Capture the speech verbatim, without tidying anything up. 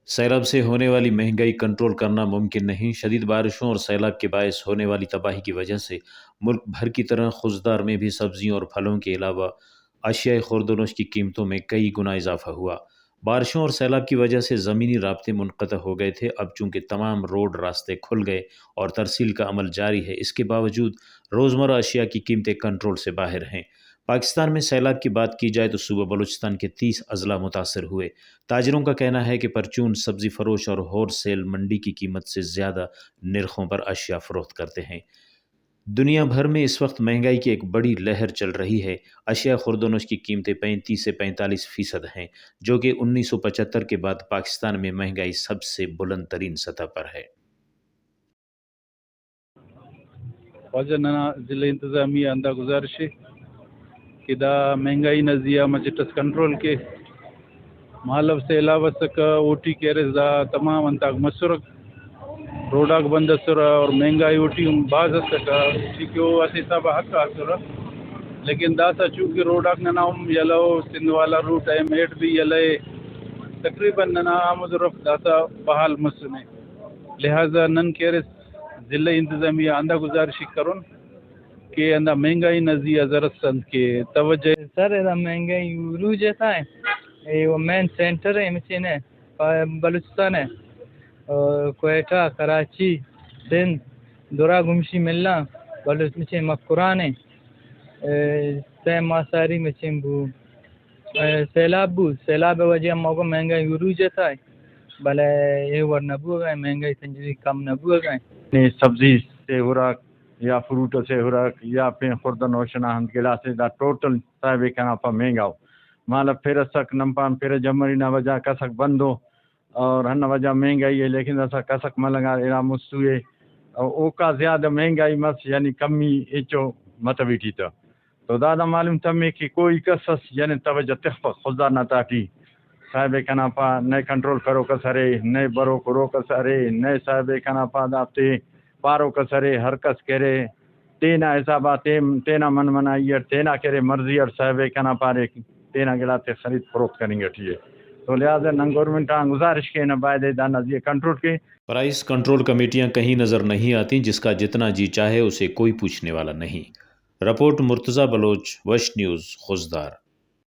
سیلاب سے ہونے والی مہنگائی کنٹرول کرنا ممکن نہیں۔ شدید بارشوں اور سیلاب کے باعث ہونے والی تباہی کی وجہ سے ملک بھر کی طرح خضدار میں بھی سبزیوں اور پھلوں کے علاوہ اشیاء خوردونوش کی قیمتوں میں کئی گنا اضافہ ہوا۔ بارشوں اور سیلاب کی وجہ سے زمینی رابطے منقطع ہو گئے تھے۔ اب چونکہ تمام روڈ راستے کھل گئے اور ترسیل کا عمل جاری ہے، اس کے باوجود روزمرہ اشیاء کی قیمتیں کنٹرول سے باہر ہیں۔ پاکستان میں سیلاب کی بات کی جائے تو صوبہ بلوچستان کے تیس اضلاع متاثر ہوئے۔ تاجروں کا کہنا ہے کہ پرچون سبزی فروش اور ہول سیل منڈی کی قیمت سے زیادہ نرخوں پر اشیاء فروخت کرتے ہیں۔ دنیا بھر میں اس وقت مہنگائی کی ایک بڑی لہر چل رہی ہے۔ اشیاء خوردونوش کی قیمتیں پینتیس سے پینتالیس فیصد ہیں، جو کہ انیس سو پچہتر کے بعد پاکستان میں مہنگائی سب سے بلند ترین سطح پر ہے۔ خواجہ، ننا ضلع انتظامیہ آن دا گزارش ءِ کہ دا مہنگائی نا زی آ مچٹ اس کنٹرول کے۔ مہالو سیلاب اسکہ، اوٹی کہ ارے دا تمام انتاک مسرک، روڈاک بند اسرہ اور مہنگائی اوٹی ہم بھاز اسکہ، ٹھیک ہے، او اسہ حساب آ حق آ اسرہ، لیکن داسہ چونکہ روڈاک ننا ہم یلہ ءُ، سندھ والا روٹ ایم ایٹ بھی یلہ ءِ، تقریباً ننا آمد و رفت داسہ بحال مسنے، لہذا نن کہ ارے ضلع انتظامیہ آن دا گزارش ءِ کرون کہ ہندا مہنگائی نا زی آ زرس انت کہ توجہ۔ سر، دا مہنگائی عروج آتا ءِ، اے او مین سینٹر ءِ مچین ءِ، پا-، بلوچستان ءِ، آ، کوئٹہ، کراچی، سندھ، درا گمشی ملاں، بلوچ مچین مکران ءِ، اے، سہ ماہ ساری مچین بو، اے، سیلاب بو، سیلاب وجہ مگو مہنگائی عروج آتا ءِ، بلے اے وڑ نہ بوگا ءِ، مہنگائی تنجوی کم نہ بوگا ءِ۔ نی سبزی سے ہراک یا فروٹ اسے ہراک یا پین خوردہ نوش ئنا انت گڑاسے، دا ٹوٹل صاحب ءِ کنا پا مہنگا ءُ۔ مالو پِر ئسک، نن پان پِر جمری نا وجہ کسک بندو اور ہندا وجہ مہنگائی ءِ، لیکن داسہ کسک ملنگ آ ارا مستو ءِ، او-، اوکا زیادہ مہنگائی مس، یعنی کمی ہچو متویٹی تہ۔ تو دادا معلوم تمے کہ کوئی کس اس یعنی توجہ تخپک خضدار نا تہٹی۔ صاحب ءِ کنا پا نئے کنٹرول کروک اس ارے، نئے بروک ہروک اس ارے، نئے صاحب ءِ کنا پا دافتے پاروک اس ارے، ہر کس کہ ارے تینا حساب آ تین-، تینا من منائی اٹ، تینا کہ ارے مرضی اٹ صاحب ءِ کنا پارے تینا گڑاتے خرید فروخت کننگ اٹی ءِ۔ تو لہٰذا نن گورنمنٹ آن گزارش کینہ بایدے دانا زی آ کنٹرول کے۔ پرائس کنٹرول کمیٹیاں کہیں نظر نہیں آتی، جس کا جتنا جی چاہے اسے کوئی پوچھنے والا نہیں۔ رپورٹ مرتضی بلوچ، ویسٹ نیوز، خضدار۔